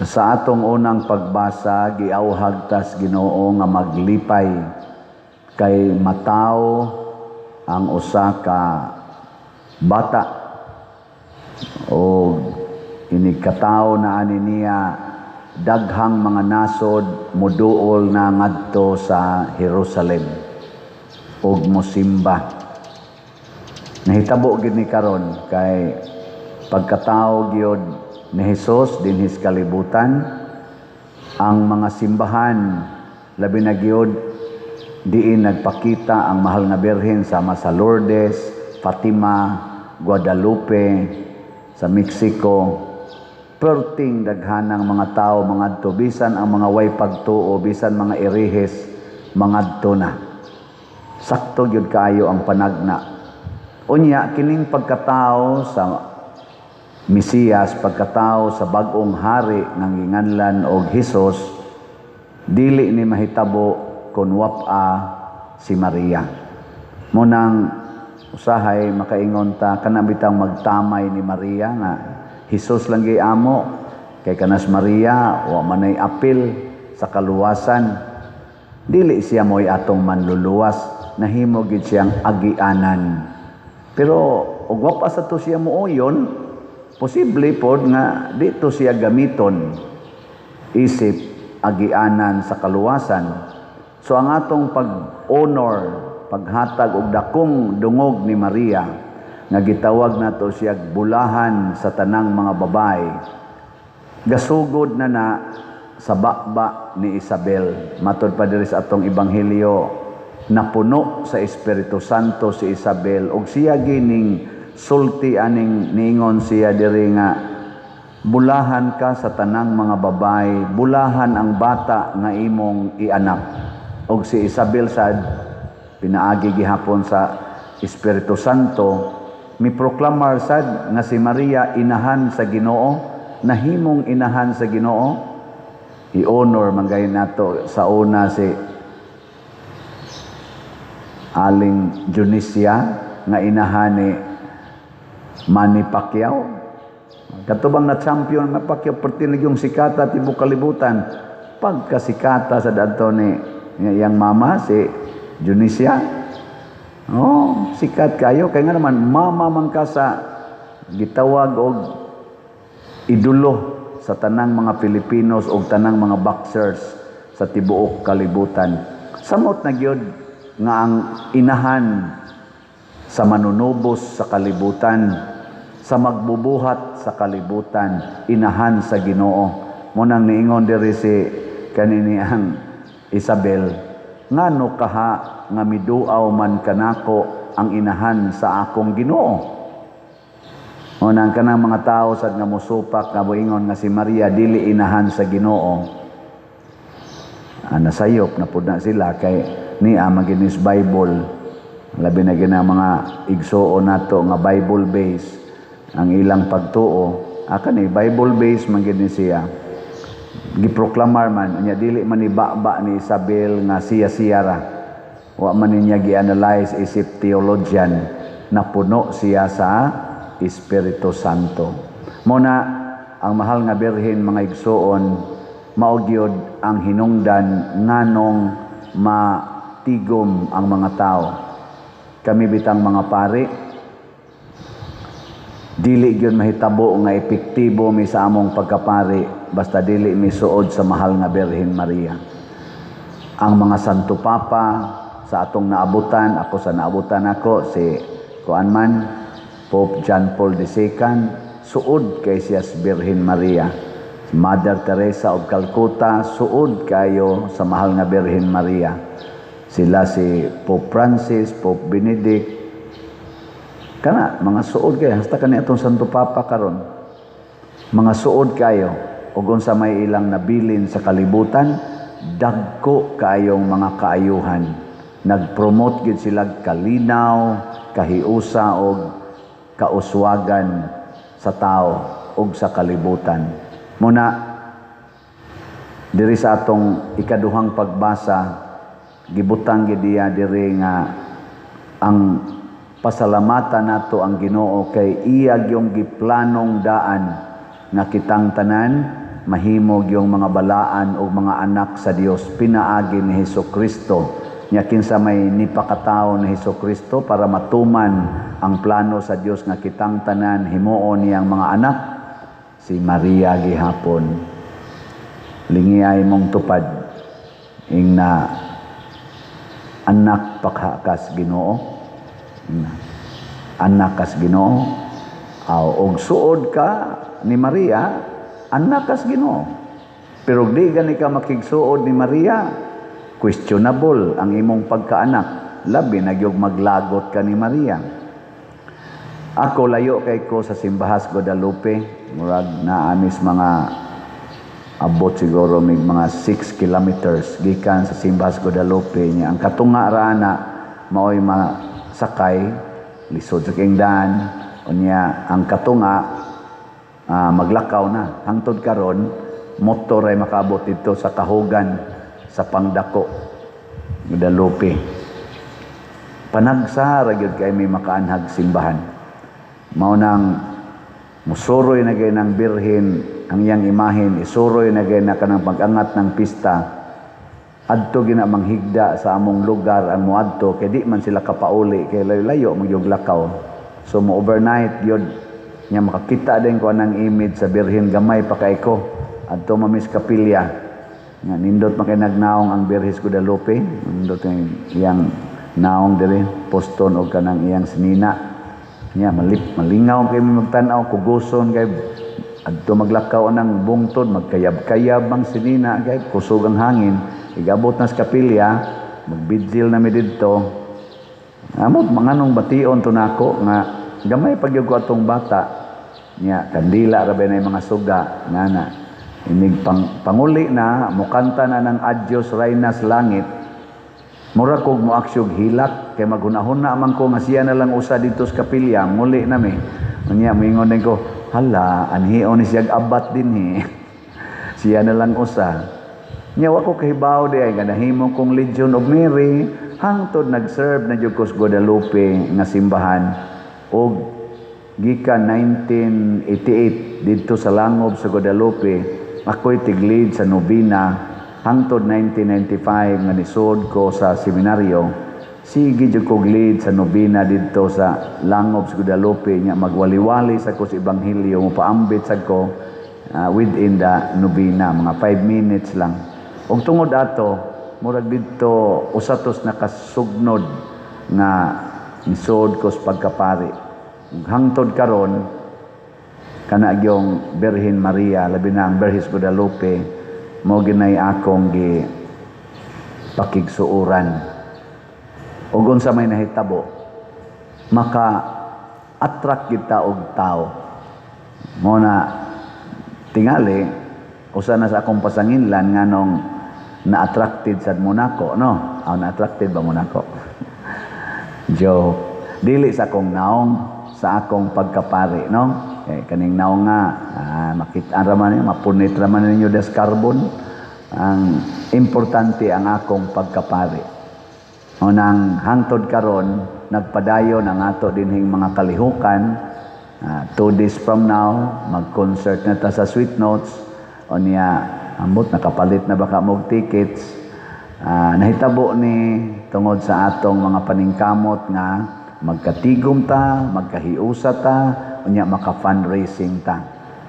Sa atong unang pagbasa, giawhag tas Ginoo nga maglipay kay matawo ang usa ka bata o inig katawo na ani niya, daghang mga nasod muduol na ngadto sa Jerusalem ug mosimba. Nahitabo gid ni karon kay pagkatao gyud ni Hesus dinhi sa kalibutan, ang mga simbahan, labi na gyud diin nagpakita ang Mahal nga Birhen sama sa Lourdes, Fatima, Guadalupe, sa Mexico, perting daghanang mga tao mangadto, bisan ang mga way pagtuo, bisan mga erehes, mangadto na. Sakto gyud kaayo ang panagna. Unya kining pagkatao sa Mesiyas, pagkatao sa bag-ong hari nga ginganlan og Hesus, dili ni mahitabo kon wapa si Maria. Munang usahay makaingon ta kana bitang magtamay ni Maria nga Hesus lang gyud amo kay kanas Maria wa manay apil sa kaluwasan. Dili siya mo'y atong manluluwas, nahimo gid siyang agianan. Pero og wapa sa to siya mooyon, posible pod nga dito siya gamiton isip agianan sa kaluwasan. So ang atong pag-honor, paghatag og dakong dungog ni Maria nga gitawag nato siya bulahan sa tanang mga babae, gasugod na na sa baba ni Isabel. Matod pa diri sa atong ebanghelyo, napuno sa Espiritu Santo si Isabel ug siya gining sulti aning niingon siya diri nga bulahan ka sa tanang mga babae, bulahan ang bata nga imong ianak. Og si Isabel sad, pinaagi gihapon sa Espiritu Santo, mi proklamar sad nga si Maria inahan sa Ginoo, nahimong inahan sa Ginoo. I-honor man gayud nato sa una si Aling Dionisia nga inahan ni Manny Pacquiao. Katubang na champion nga Pacquiao, perti na yung sikata tibuok kalibutan. Pagkasikata sa dadto ni iyang mama si Dionisia. Oh, sikat kayo kay nga naman mama man ka sa gitawag og idolo sa tanang mga Filipinos og tanang mga boxers sa tibuok kalibutan. Samot na gyud nga ang inahan sa manunubos sa kalibutan, sa magbubuhat sa kalibutan, inahan sa Ginoo. Munang niingon diri si kanini ang Isabel, ngano kaha nga miduaw man kanako ang inahan sa akong Ginoo? Munang kanang mga tao sad nga musupak nga moingon nga si Maria dili inahan sa Ginoo. Ah, nasayop na pud na sila kay niya maginis Bible, labi na gina mga igsuon nato nga Bible base ang ilang pagtuo. Ah, kani Bible base man gid ni siya, giproklamar man nya, dili man ni baba ni Isabel nga siya siya ra, wa man niya gi-analyze isip theologian, napuno siya sa Espiritu Santo. Mo na ang Mahal nga Birhen, mga igsuon, mao gyud ang hinungdan nganong matigom ang mga tao. Kami bitang mga pari, dili gyud mahitabo nga epektibo mi sa among pagkapari basta dili mi suod sa Mahal nga Birhen Maria. Ang mga Santo Papa sa atong naabutan, ako sa naabutan ako si kuan man, Pope John Paul II, suod kay siya sa Birhen Maria. Si Mother Teresa of Calcutta, suod kayo sa Mahal nga Birhen Maria. Sila si Pope Francis, Pope Benedict, kana mga suod kayo hasta kani atong Santo Papa karon. Mga suod kayo ug unsa may ilang nabilin sa kalibutan, dagko kaayong mga kaayuhan. Nagpromote gid sila kalinaw, kahiusa og kauswagan sa tao ug sa kalibutan. Muna diri sa atong ikaduhang pagbasa, gibutang gid diya diri nga ang pasalamatan nato ang Ginoo kay iya gyung giplanong daan nga kitang tanan mahimog yung mga balaan o mga anak sa Dios pinaagi ni Hesus Kristo. Nya kinsa may nipakatao ni Hesus Kristo para matuman ang plano sa Dios nga kitang tanan himuon niyang mga anak? Si Maria gihapon. Lingiay mong tupad ing na anak pakhakas Ginoo. Anak kas Ginoo. Aw, og suod ka ni Maria, anak kas Ginoo. Pero di gani ka makigsuod ni Maria, questionable ang imong pagkaanak. Labi na gyud maglagot ka ni Maria. Ako, layo kay ko sa simbahas Guadalupe, murag naamis mga abot siguro mig mga 6 kilometers gikan sa simbahas Guadalupe. Niya ang katunga ra ana maoy masakay, lisod sa kingdan. Unya ang katunga, maglakaw na. Hangtod karon motor ay makaabot dito sa kahugan sa Pangdako, Guadalupe. Panagsa ra gyud kay may makaanhag simbahan. Mao nang musuroy na gay ng Birhen ang iyang imahen, isuroy na gay na kanang pag-angat ng pista. Adto gina manghigda sa among lugar ang muadto kay di man sila kapauli kay layo-layo magyug lakaw. So mo overnight gyud. Nya makakita din ko anang image sa Birhen, gamay pa kay ko. Adto mamis kapilya. Nga nindot man kay nagnaong ang Birhes Guadalupe, nindot kay iyang naong diri poston og kanang iyang sinina. Nya malip malingaw kay magtan-aw, kuguson kay adto maglakaw anang bungtod, magkayab-kayab ang sinina kay kusog ang hangin. Igabot na sa kapilya, magbidjil na mi didto. Amot manganong bation to nako nga gamay pa gyud ko atong bata. Nya kandila ra ba na mga suga nga na. Inig panguli na mukanta na ng Adios Reynas Langit. Mura kog moaksyog hilak kay maghunahuna man ko nga siya na lang usa didto sa kapilya, muli na mi. Unya moingon din ko, "Hala, anhion ni siyag abat dinhi." Siya na lang usa. Nya wa ko kahibaw di ay nga nahimo kong Legion of Mary hangtod nag-serve na jud ko sa Guadalupe nga simbahan og gikan 1988 didto sa Langob sa Guadalupe ako'y tig-lead sa nobena hangtod 1995 nga nisod ko sa seminaryo. Sige jud kog lead sa nobena didto sa Langob sa Guadalupe. Nya magwaliwali sa ko sa ebanghelyo, mopaambit sa ko within the nobena, mga 5 minutes lang. Ug tungod ato, murag didto usa tos nakasugnod nga nisod ko sa pagkapari. Ug hangtod karon kana gyong Birhen Maria, labi na ang Birhes Guadalupe, mo ginay akong gi pakigsuoran. Ug unsa may nahitabo, maka attract kita og tao. Mo na tingali usa na sa akong pasanginlan nganong na-attracted sad mo nako, no? Aw, na-attracted ba mo nako? Joke. Dili sa akong naong, sa akong pagkapari, no? Eh, kaning naong nga, makita ra man mapunit ra man ninyo des carbon. Ang importante ang akong pagkapari. O nang hangtod karon nagpadayon ang ato dinhing mga kalihukan. 2 days from now, mag-concert na ta sa Sweet Notes. O niya, ambot, nakapalit na baka mog tickets. Nahitabo ni tungod sa atong mga paningkamot nga magkatigom ta, magkahiusa ta, unya maka-fundraising ta.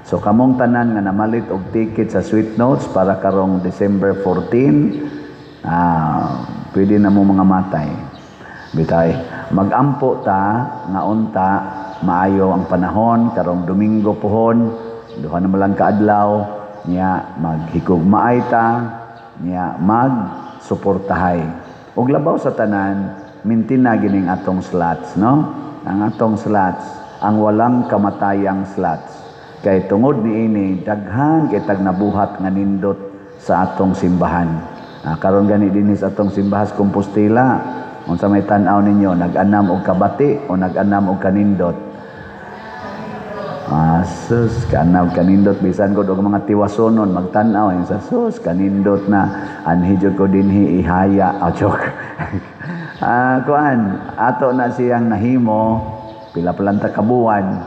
So kamong tanan nga namalit og ticket sa Sweet Notes para karong December 14, pwede na mo mga matay. Bitay, magampo ta nga unta maayo ang panahon karong Domingo pohon, duha na man lang kaadlaw. Niya maghigugmaay ta, niya mag suportahay. Ug labaw sa tanan, mintina gining atong slots, no? Ang atong slots, ang walang kamatayang slots. Kay tungod niini daghan kay tag nabuhat nga nindot sa atong simbahan. Karon gani dinhi sa atong simbahan sa Compostela, unsa may tan-aw ninyo, nag-anam og kabati o nag-anam og kanindot? Sus, kanam kanindot. Bisan ko og mga tiwasonon magtan-aw sa sus kanindot na anhi jud ko dinhi ihaya. Ah, joke. Kuan, ato na siyang nahimo pila pa lang ta kabuwan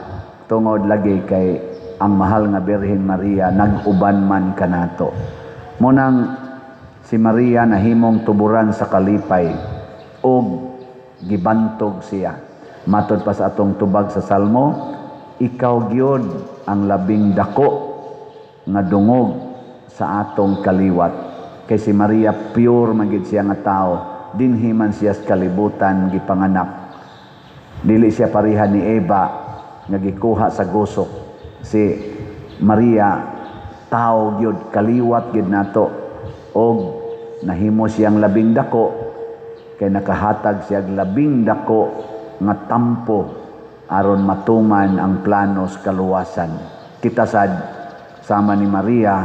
tungod lagi kay ang mahal nga Birhen Maria nag-uban man kanato. Mao nang si Maria nahimong tuburan sa kalipay ug gibantog siya. Matod pa sa atong tubag sa Salmo, ikaw gyud ang labing dako nga dungog sa atong kaliwat. Kay si Maria, pure man gid siya nga tao. Dinhi man siya sa kalibutan gipanganak. Dili siya pareha ni Eva nga gikuha sa gusok. Si Maria, tao gyud, kaliwat gyud nato, og nahimo siyang labing dako kay nakahatag siya labing dako nga tampo aron matuman ang plano sa kaluwasan. Kita sad, sama ni Maria,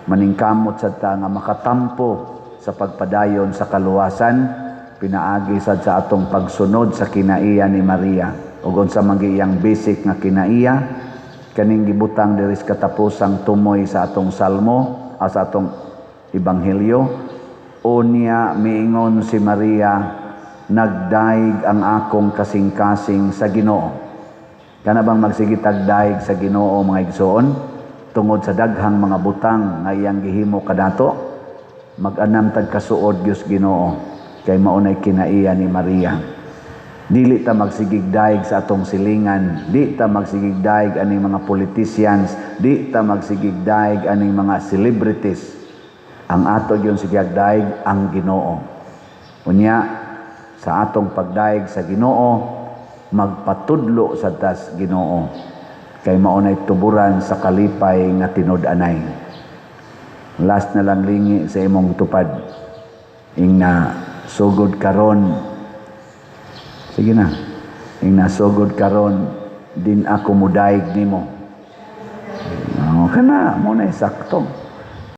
maningkamot sad ta nga makatampo sa pagpadayon sa kaluwasan pinaagi sad sa atong pagsunod sa kinaiya ni Maria. Ug unsa man iyang basic nga kinaiya? Kaning gibutang diri sa katapusang tumoy sa atong salmo, sa atong ebanghelyo. Unya miingon si Maria, "Nagdaig ang akong kasing-kasing sa Ginoo." Kana bang magsige tag daig sa Ginoo, mga igsoon, tungod sa daghang mga butang nga iyang gihimo kanato, mag-anam tag kasuod gyud Ginoo kay mao nay kinaiya ni Maria. Dili ta magsigig daig sa atong silingan, di ta magsigig daig aning mga politicians, di ta magsigig daig aning mga celebrities. Ang ato gyud sigig daig, ang Ginoo. Unya sa atong pagdaig sa Ginoo, magpatudlo sa tas Ginoo kay mao nay tuburan sa kalipay nga tinud-anay. Last na lang, lingi sa imong tupad. Ingna, "Sugod karon." Sige na. Ingna, "Sugod karon, din ako mudaig nimo." Oh, kana mao na sakto.